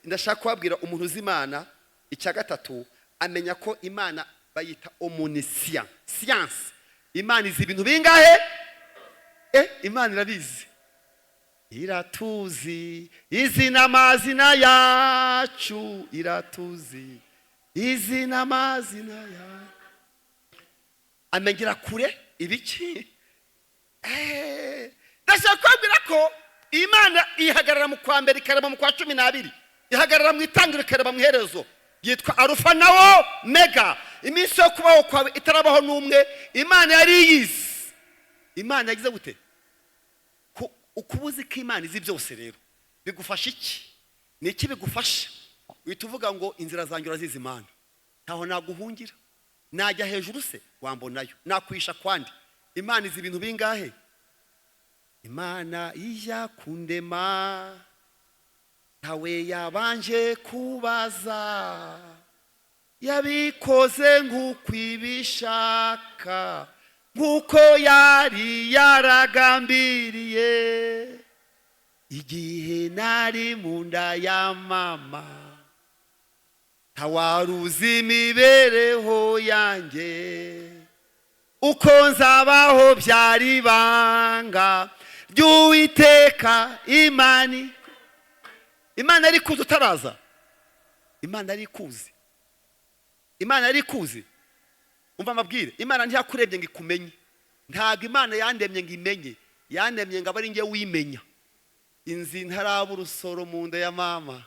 ndashaka kubabwira umuntu uzi Imana. Icya gatatu, amenya ko Imana bayita omniscience, science. Imana izi ibintu bingahe? Imana irabizi, iratuzi, izi n'amazina yacu, iratuzi, izi n'amazina yacu. Amenyera kure ibiki? Ndashaka kubabwira ko Imana ihagarara mu kwa mbere, ikareba mu kwa 12, ihagarara mu itangiriro, ikareba mu iherezo. Yitwa Arufa na Omega. Iminsi yo kubaho kwawe itarabaho n'umwe, Imana yari iyizi. Imana yagize gute? Ukuba uzi ko Imana izi byose rero bigufasha iki? Ni iki bigufasha? Uhita uvuga ngo: "Inzira zanjye urazizi, Imana, ntaho naguhungira. Najya hejuru se wambonayo? Nakwisha kwandi?" Imana izi ibintu bingahe? Imana ijya kundema ntawe yabanje kubaza, yabikoze nk'uko ibishaka, nk'uko yari yaragambiriye. Igihe nari mu nda ya mama, ntawaruzi imibereho yanjye. Uko nzabaho byari ibanga ry'Uwiteka. Imana yari ikuzi utaraza. Imana yari ikuzi, Imana yari ikuzi. Umva amabwire: Imana ntiyakurebye ngo ikumenye. Ntabwo Imana yandemye ngo imenye, yandemye ngo abe ari njye wimenya. Inzi ntaraba urusoro mu nda ya mama,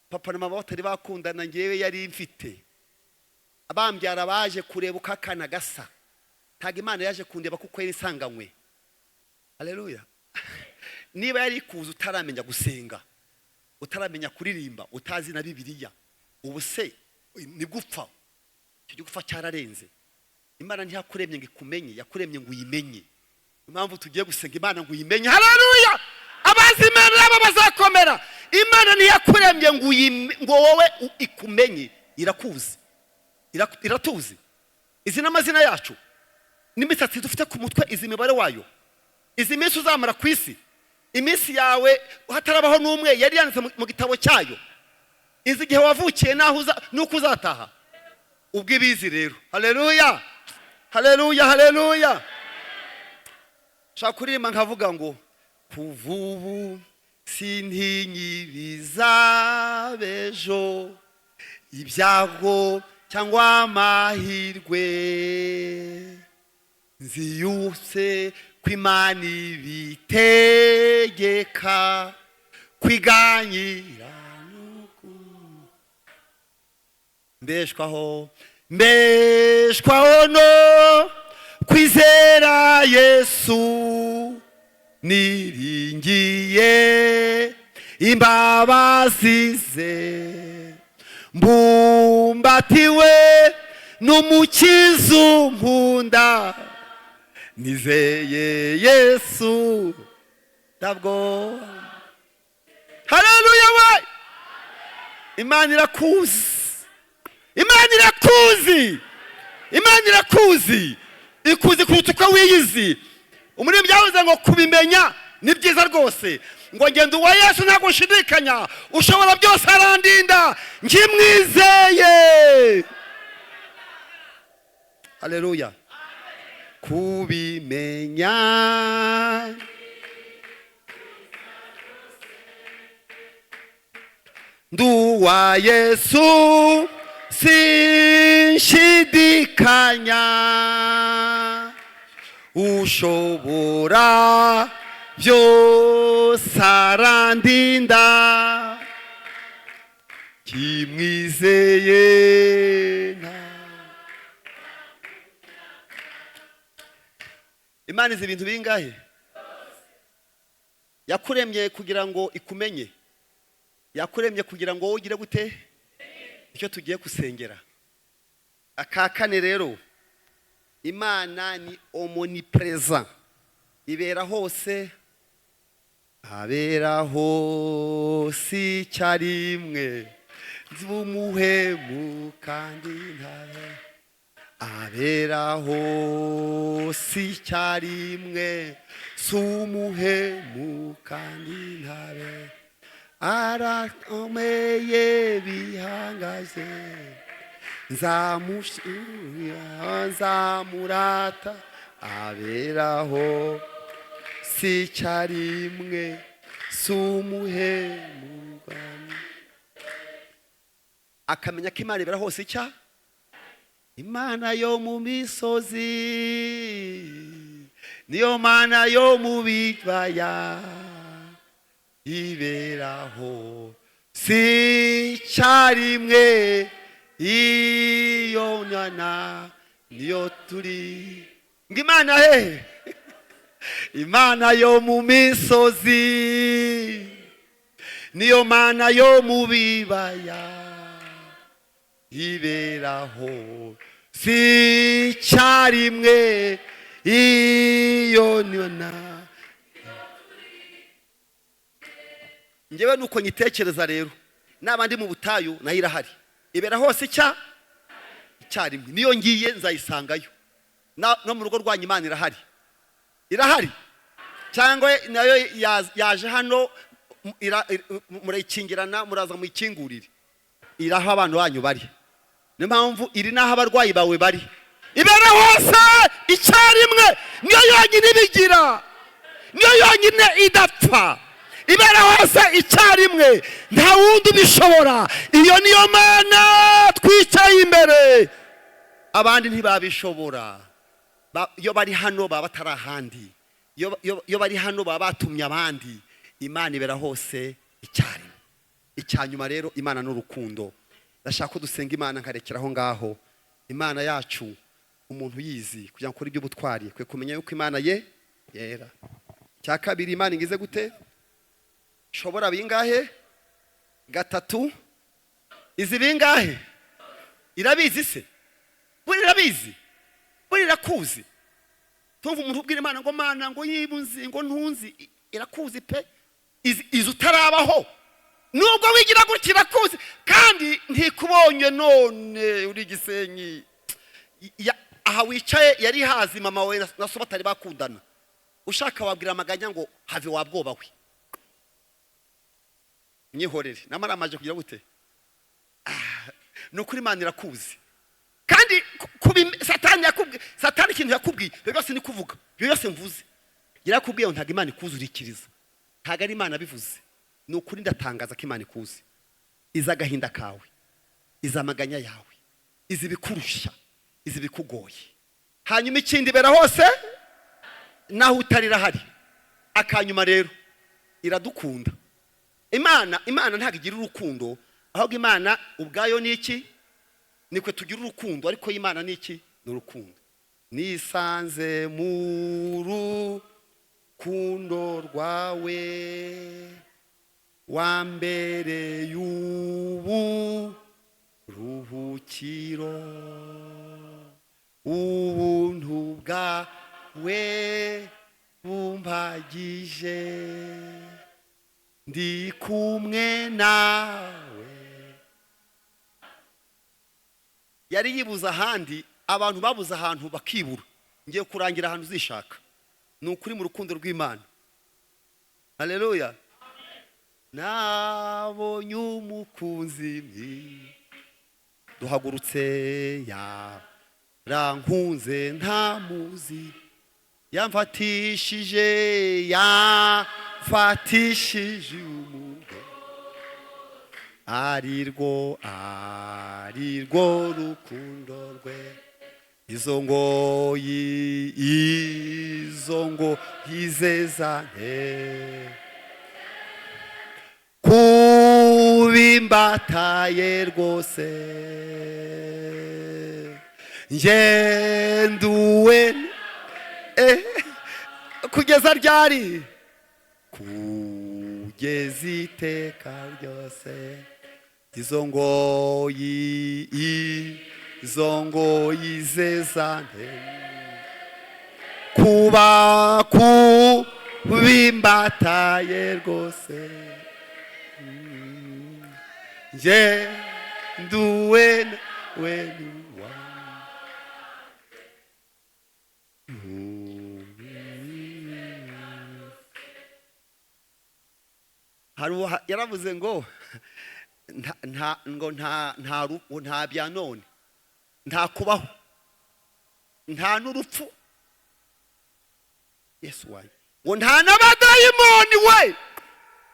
papa na mama batari bakundana, ngewe yari mfite. Abambyara baje kureba uko akana gasa. Ntabwo Imana yaje kundeba kuko yari isanganywe. Haleluya! Niba yari ikuzi utaramenya gusenga, utaramenya kuririmba, utazi na Bibiliya, ubu se nibwo upfa? Icyo gupfa cyararenze. Imana ntiyakuremye ngo ikumenye, yakuremye ngo uyimenye. Impamvu tugiye gusenga Imana ngo uyimenye. Haleluya! Abazi Imana yabo bazakomera. Imana ntiyakuremye ngo wowe ikumenye, irakuzi. Iratuzi, izi n'amazina yacu, n'imisatsi dufite ku mutwe izi imibare wayo, izi minsi uzamara ku isi. Iminsi yawe hatarabaho n'umwe yari yanditse mu gitabo cyayo. Izi igihe wavukiye n'aho uza n'uko uzataha. Ubwo ibizi rero. Haleluya, haleluya, haleluya! Nshaka kuririmba nkavuga ngo: "Kuva ubu sintinyi ibizabejo, ibyago cyangwa amahirwe. Nzi yose ko Imana ibitegeka kwiganyira. Mbeshwaho, mbeshwaho no kwizera Yesu, niringiye imbabazi ze, mbumbatiwe n'Umukiza unkunda." Nizeye Yesu ntabwo. Haleluya we! Imana irakuzi, Imana irakuzi, Imana irakuzi, ikuzi kuruta uko wiyizi. Umuririmbyi yavuze ngo kubimenya ni byiza rwose, ngo ngenda uwa Yesu ntabwo nshidikanya, ushobora byose arandinda nkimwizeye. Haleluya! Kubimenya nduwa Yesu sinshidikanya, ushobora byose arandinda kimwizeye. Imana izi ibintu bingahe? Yakuremye kugira ngo ikumenye, yakuremye kugira ngo wowe ugire gute? Icyo tugiye gusengera. Aka kane rero, Imana ni omnipresent, ibera hose, abera hose icyarimwe, nzumuhemu kandi ntabe, abera hose icyarimwe, sumuhemu kandi ntabe, arakomeye bihangaje, nzamushimira nzamurata, aberaho si icyarimwe, sumuhemu. Akamenya ko Imana ibera hose icya Imana yo mu misozi niyo Mana yo mu bibaya, iberaho si icyarimwe, iyo nyana niyo turi. Ngo Imana hehe? Imana yo mu misozi niyo Mana yo mu bibaya, iberaho si icyarimwe, iyo nyana. Njyewe nuko nyitekereza rero, naba ndi mu butayu nayo irahari, ibera hose icyarimwe, niyo ngiye nzayisangayo. No mu rugo rwanyu Imana irahari, irahari cyangwa nayo yaje hano, murayikingirana, muraza muyikingurire, iraho abantu banyu bari. Niyo mpamvu iri n'aho abarwayi bawe bari, ibera hose icyarimwe, niyo yonyine ibigira, niyo yonyine idapfa, ibera hose icyarimwe, nta wundi ubishobora. Iyo niyo Mana twicaye imbere, abandi ntibabishobora. Iyo bari hano baba batari ahandi, iyo bari hano baba batumye abandi. Imana ibera hose icyarimwe. Icyanyuma rero, Imana n'urukundo. Ndashaka ko dusenga Imana nkarekera aho ngaho. Imana yacu umuntu yizi kugira ngo akore iby'ubutwari, kwe kumenya yuko Imana ye yera. Cya kabiri, Imana ingize gute? Shobora bingahe? Gatatu. Izi bingahe? Irabizi se? Buri irabizi, buri irakuzi. Tumva umuntu ubwira Imana ngo Mana ngo yibunzi ngo ntunzi, irakuzi pe. Izi utarabaho, nubwo wigira gutya irakuzi, kandi ntikubonye none uri Gisenyi. Aha wicaye yari hazi mama we na so batari bakundana. Ushaka wabwira amaganya ngo have wabwoba we, nyihorere namara amaje kugira gute? Nukuri Imana irakuzi. Kandi Satani yakubwiye, Satani ikintu yakubwiye ibyo byose ni kuvuga, ibyo byose mvuze yarakubwiye ngo ntabwo Imana ikuzurikiriza, ntabwo ari Imana bivuze. Ni ukuri ndatangaza ko Imana ikuzi, izi agahinda kawe, izi amaganya yawe, izi ibikurushya, izi ibikugoye. Hanyuma ikindi, ibera hose naho utari irahari. Akanyuma rero, iradukunda Imana. Imana ntabwo igira urukundo, ahubwo Imana ubwayo ni iki? Nikwe tugira urukundo, ariko Imana ni iki? Ni urukundo. Nisanze mu rukundo rwawe, wa mbere y'ubu ruhukiro, ubuntu bwawe We bumpagije, ndi kumwe nawe. Yari yibuze ahandi, abantu babuze ahantu bakibura. Ngiye kurangira ahantu uzishaka, ni ukuri mu rukundo rw'Imana. Haleluya. Nabonye umukunzi mwiza, duhagurutse, yarankunze ntamuzi, yamfatishije, yamfatishije umugo, arirwo, arirwo rukundo rwe. Izo ngoyi, izo ngoyi ze zante kubimbataye rwose, ngenduwe kugeza ryari? Kugeza iteka ryose. Izo ngoyi, izo ngoyi ze zante kuba kubimbataye rwose, ngenduwe we nuwa. Hari yaravuze ngo nta ngo nta nta nta bya none, nta kubaho, nta n'urupfu, Yesu wanjye, ngo nta n'abadayimoni we,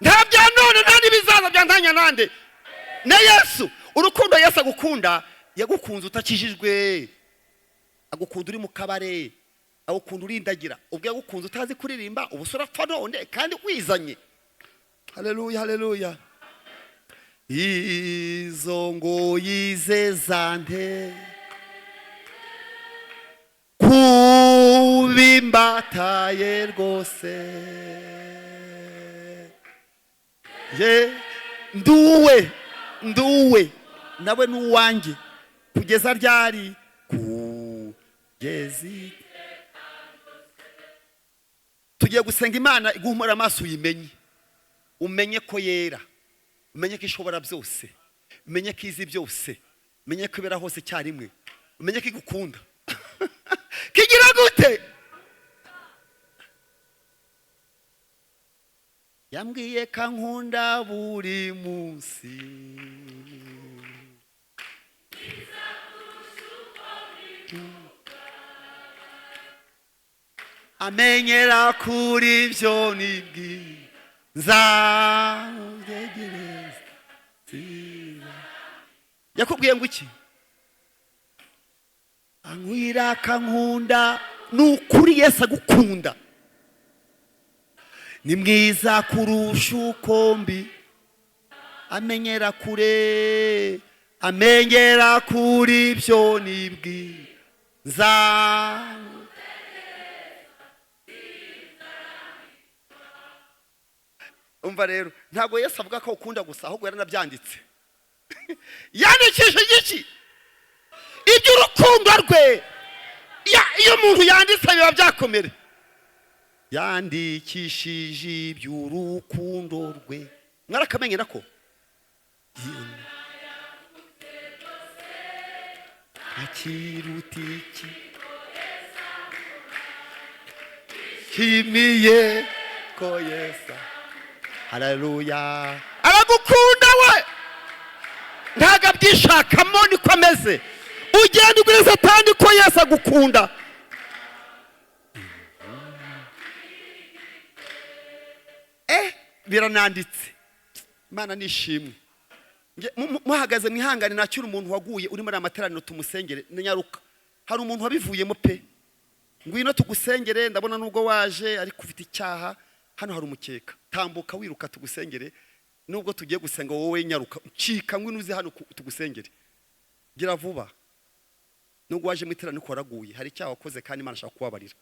nta bya none, nta n'ibizaza bya ntanya nande na Yesu. Urukundo Yesu agukunda, yagukunze utakijijwe, agukunda uri mu kabare, agukunda urindagira, ubwo yagukunze utazi kuririmba, ubu se urapfa none kandi wizanye. Haleluya, haleluya. Izo ngoyi ze zante kubimbataye rwose, ye nduwe, nduwe nawe n'uwanjye kugeza ryari? Kugeza. Tugiye gusenga Imana iguhumura amaso, uyimenye, umenye ko yera, umenye ko ishobora byose, umenye ko izi byose, umenye ko ibera hose icyarimwe, umenye ko igukunda. Kigira gute? Yambwiye ko ankunda buri munsi, amenyera kuri byo nibwi nzamutegereza. Yakubwiye ngo iki? Ankwira akankunda. Ni ukuri Yesu agukunda, ni mwiza kurusha uko mbi, amenyera kure, amenyera kuri byo nibwi nza. Umva rero, ntabwo Yesu avuga ko ukunda gusa, ahubwo yaranabyanditse. Yandikishije iki? Iby'urukundo rwe. Iyo umuntu yanditse biba byakomere. Yandikishije iby'urukundo rwe. Mwarakamenye nako? Akiruta iki kimiye ko Yesu. Haleluya. Aragukunda we, ntago abyishakamo, niko ameze. Ugenda ubwira Satani ko Yesu agukunda. Birananditse. Imana nishimwe. Muhagaze mwihangane, nakira umuntu waguye uri muri amateraniro tumusengere. Nyaruka, hari umuntu wabivuyemo pe, ngwino tugusengere. Ndabona nubwo waje ariko ufite icyaha. Hano hari umukeka, tambuka wiruka tugusengere. Nubwo tugiye gusenga wowe nyaruka, cika ngwino uze hano tugusengere, gira vuba. Nubwo waje mu iteraniro waraguye, hari icyaha wakoze kandi Imana ashaka kubabarira.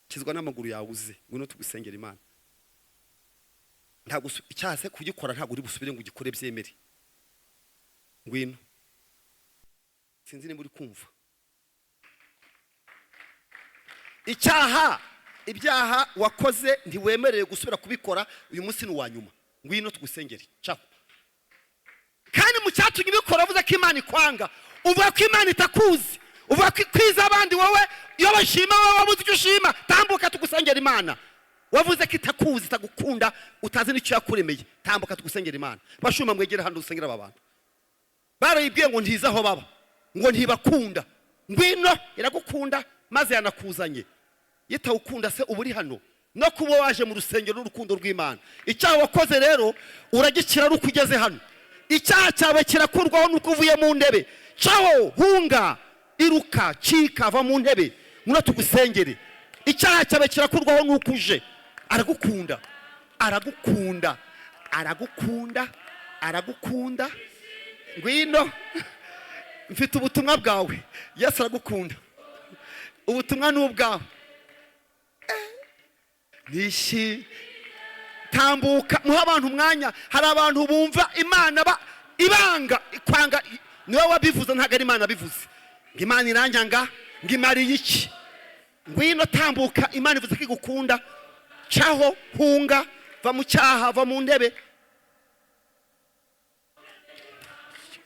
Kizwa n'amaguru yawe uze, ngwino tugusengere Imana. Ntabwo icyaha se kugikora ntabwo uri busubire ngo ugikore byemere. Ngwino. Sinzi nimba uri kumva. Icyaha, ibyaha wakoze ntiwemerewe gusubira kubikora. Uyu munsi ni uwa nyuma. Ngwino tugusengere, caho. Kandi mu cyatumye ubikora, uvuze ko Imana ikwanga, uvuga ko Imana itakuzi, uvuga ko ikwiza abandi. Wowe iyo bashima, wowe wabuze icyo ushima. Tambuka tugusengera Imana. Wavuze ko itakuzi, itagukunda, utazi n'icyo yakuremeye. Tambuka tugusengera Imana. Bashumba, mwegere hano dusengera aba bantu. Barayibwiye ngo ntize aho baba, ngo ntibakunda. Ngwino, iragukunda maze yanakuzanye. Yitawukunda se uba uri hano? No kuba waje mu rusengero n'urukundo rw'Imana. Icyaha wakoze rero uragikira ari uko ugeze hano. Icyaha cyawe kirakurwaho nuko uvuye mu ntebe. Caho, hunga, iruka, cika, va mu ntebe, ngwino tugusengere. Icyaha cyawe kirakurwaho nuko uje. Aragukunda, aragukunda, aragukunda, aragukunda. Ngwino, mfite ubutumwa bwawe. Yesu aragukunda, ubutumwa ni ubwawe. Nishi tambuka, muhe abantu umwanya. Hari abantu bumva Imana ba ibanga kwanga. Niwe wabivuze, ntabwo ari Imana bivuze ngo Imana iranyanga, ngo imariye iki. Ngwino, tambuka. Imana ivuze ko igukunda. Caho, hunga, va mu cyaha, va mu ntebe.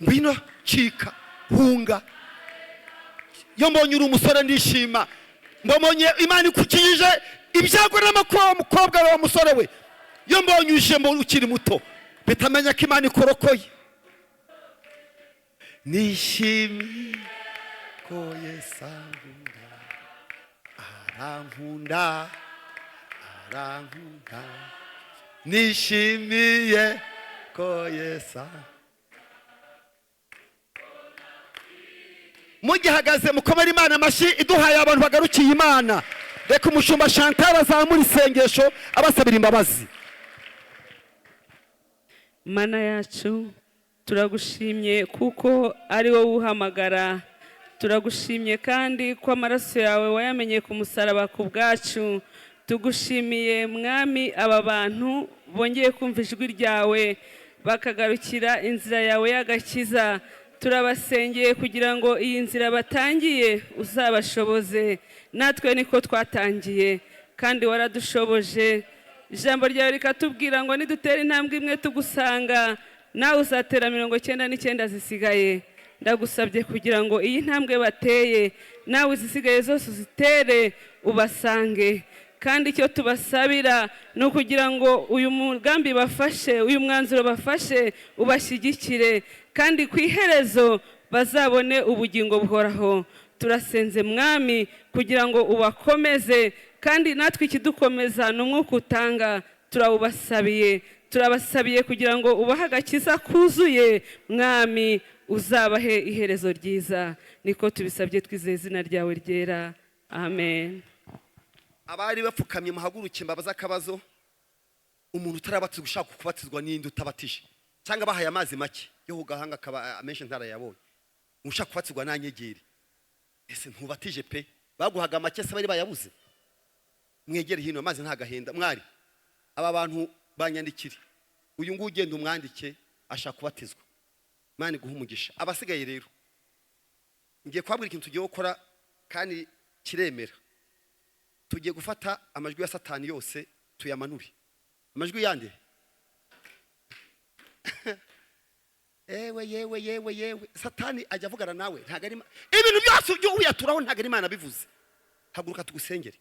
Ngwino, cika, hunga. Iyo mbonye uri umusore ndishima, mbonye Imana ikukijije ibyago n'amakuba. Wa mukobwa we, wa musore we, iyo mbonye uje mbonye ukiri muto, bitamenya ko Imana ikorokoye. Nishimiye ko Yesu ankunda, arankunda, arankunda. Nishimiye ko Yesu. Mugihagaze, mukomere Imana amashyi iduhaye abantu bagarukiye Imana. Reka umushumba Chantal azamura isengesho abasabira imbabazi. Mana yacu, turagushimye kuko ari wowe uhamagara. Turagushimye kandi ko amaraso yawe wayamenye ku musaraba ku bwacu. Tugushimiye Mwami, aba bantu bongeye kumva ijwi ryawe bakagarukira inzira yawe y'agakiza. Turabasengeye kugira ngo iyi nzira batangiye uzabashoboze. Natwe niko twatangiye kandi waradushoboje. Ijambo ryawe rikatubwira ngo nidutera intambwe imwe tugusanga, nawe uzatera 99 zisigaye. Ndagusabye kugira ngo iyi ntambwe bateye, nawe izisigaye zose uzitere ubasange. Kandi icyo tubasabira ni ukugira ngo uyu mugambi bafashe, uyu mwanzuro bafashe, ubashyigikire, kandi ku iherezo bazabone ubugingo buhoraho. Turasenze Mwami kugira ngo ubakomeze, kandi natwe ikidukomeza ni umwuka utanga. Turawubasabiye, turabasabiye kugira ngo ubahe agakiza kuzuye. Mwami, uzabahe iherezo ryiza. Niko tubisabye twizeye izina ryawe ryera, amen. Abari bapfukamye muhaguruke, mbabaze akabazo. Umuntu utarabatizwa ushaka kubatizwa n'indi utabatije, cyangwa bahaye amazi make yo ku gahanga akaba amenshi ntarayabonye, ushaka kubatizwa nanyegere. Ese ntubatije pe? Baguhaga make se bari bayabuze? Mwegere hino, amazi ntagahenda. Mwari aba bantu banyandikire, uyu nguyu ugenda umwandike, ashaka kubatizwa. Imana iguhe umugisha. Abasigaye rero, ngiye kubabwira ikintu tugiye gukora kandi kiremera. Tugiye gufata amajwi ya Satani yose tuyamanure. Amajwi yande? Ewe, yewe, yewe, yewe, Satani ajya avugana nawe. Ntabwo ari ibintu byose ujya uyaturaho, ntabwo ari Imana bivuze. Haguruka tugusengere.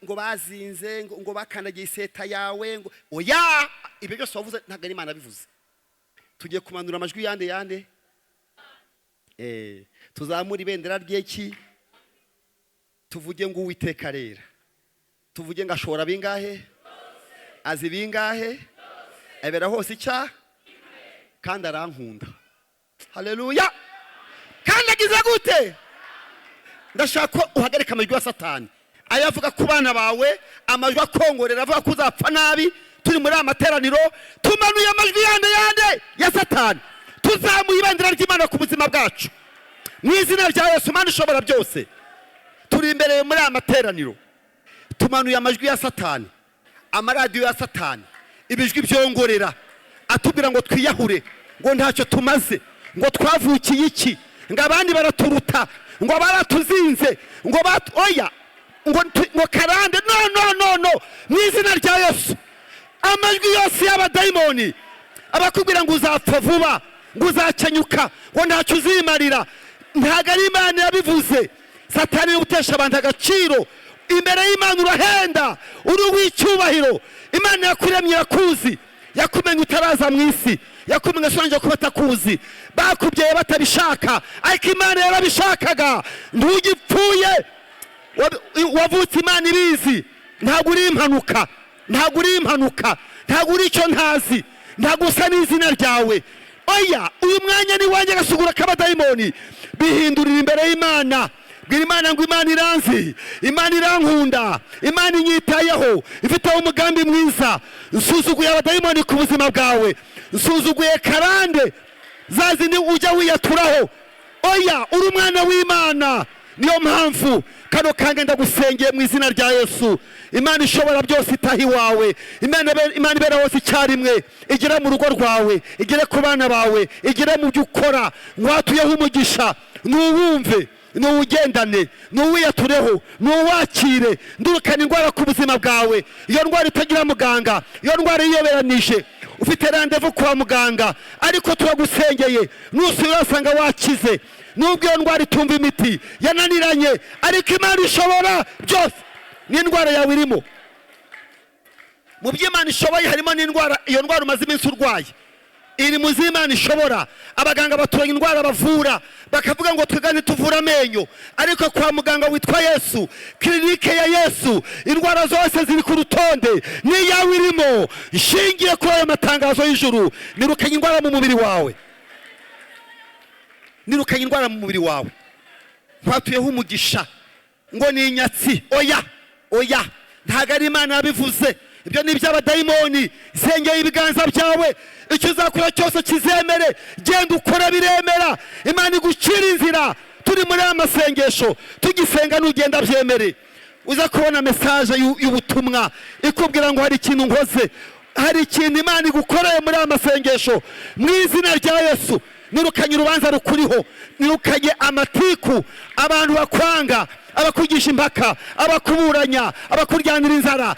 Ngo bazinze, ngo bakandagiye iseta yawe, ngo oya. Ibyo byose wavuze ntabwo ari Imana bivuze. Tugiye kumanura amajwi yande? Yande? Tuzamura ibendera ry'iki? Tuvuge ngo Uwiteka arera. Tuvuge ngo ashora bingahe, azi bingahe, abera hose icyaha, kandi arankunda. Haleluya! Kandi agize gute? Ndashaka ko uhagarika amajwi ya Satani ayavuga ku bana bawe, amajwi akongorera avuga ko uzapfa nabi. Turi muri aya materaniro, tumanuye amajwi yande? Yande ya Satani. Tuzamuye ibendera ry'Imana ku buzima bwacu mu izina rya Yesu. Imana ishobora byose, turi imbere muri aya materaniro, tumanuye amajwi ya Satani, amaradiyo ya Satani, ibijwi byongorera atubwira ngo twiyahure, ngo ntacyo tumaze, ngo twavukiye iki, ngo abandi baraturuta. Ngo baratuzinze, ngo oya, ngo karande. No, no, no, no, mu izina rya Yesu. Amajwi yose y'abadayimoni abakubwira ngo uzapfa vuba, ngo uzakenyuka, ngo ntacyo uzimarira, ntabwo ari Imana yabivuze. Satani yo gutesha abantu agaciro imbere y'Imana. Urahenda, uri uw'icyubahiro. Imana yakuremye irakuzi, yakumenye utaraza mu isi, yakumenye ushonje kuba atakuzi, bakubyaye batabishaka, ariko Imana yarabishakaga. Ntugipfuye, wavutse Imana ibizi. Ntabwo uri impanuka, ntabwo uri impanuka, ntabwo uri icyo ntazi, ntabwo usa n'izina ryawe. Oya, uyu mwanya ni wanjye. Agasugura k'abadayimoni bihindurira imbere y'Imana. Bwira Imana ngo Imana iranzi, Imana irankunda, Imana inyitayeho, ifiteho umugambi mwiza. Nsuzuguye abadayimoni ku buzima bwawe, nsuzuguye karande za zindi ujya wiyaturaho. Oya, uri umwana w'Imana. Niyo mpamvu kano kanya ndagusengeye mu izina rya Yesu. Imana ishobora byose itaha iwawe, Imana ibera hose icyarimwe, igere mu rugo rwawe, igere ku bana bawe, igere mu byo ukora. Ngwatuyeho umugisha, nuwumve, nuwugendane, nuwiyatureho, nuwakire. Ndurukana indwara ku buzima bwawe, iyo ndwara itagira muganga, iyo ndwara yiyoberanije. Ufite randevu kwa muganga, ariko turagusengeye, nusubira usanga wakize. Nubwo iyo ndwara itumva imiti yananiranye, ariko Imana ishobora byose. N'indwara yawe irimo mu byo Imana ishoboye, harimo n'indwara. Iyo ndwara umaze iminsi urwaye iri mu z'Imana ishobora. Abaganga baturanye indwara bavura, bakavuga ngo twigane tuvura amenyo, ariko kwa muganga witwa Yesu, kirinike ya Yesu, indwara zose ziri ku rutonde, n'iyawe irimo. Nshingiye kuri ayo matangazo y'ijuru, nirukanye indwara mu mubiri wawe, nirukanye indwara mu mubiri wawe. Twatuyeho umugisha. Ngo ni inyatsi, oya, oya, ntabwo ari Imana yabivuze, ibyo ni iby'abadayimoni. Sengeye ibiganza byawe, icyo uzakora cyose kizemere. Genda ukora biremera, Imana igucira inzira. Turi muri aya masengesho tugisenga, nugenda byemere, uza kubona message y'ubutumwa ikubwira ngo hari ikintu nkoze, hari ikintu Imana igukoreye muri aya masengesho. Mu izina rya Yesu, nirukanye urubanza rukuriho, nirukanye amatiku, abantu bakwanga, abakugisha impaka, abakuburanya, abakuryanira inzara.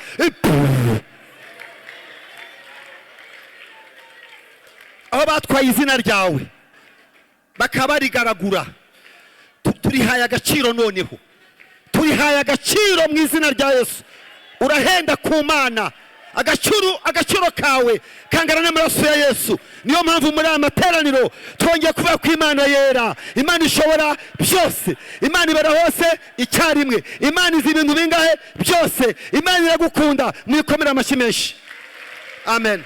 Aho batwaye izina ryawe bakabarigaragura, turihaye agaciro noneho, turihaye agaciro mu izina rya Yesu. Urahenda ku Mana, agaciro kawe kangana n'amaraso ya Yesu. Niyo mpamvu muri aya materaniro twongeye kuvuga ko Imana yera, Imana ishobora byose, Imana ibera hose icyarimwe, Imana izi ibintu bingahe byose, Imana iragukunda. Mwikomere amashyi menshi. Amen.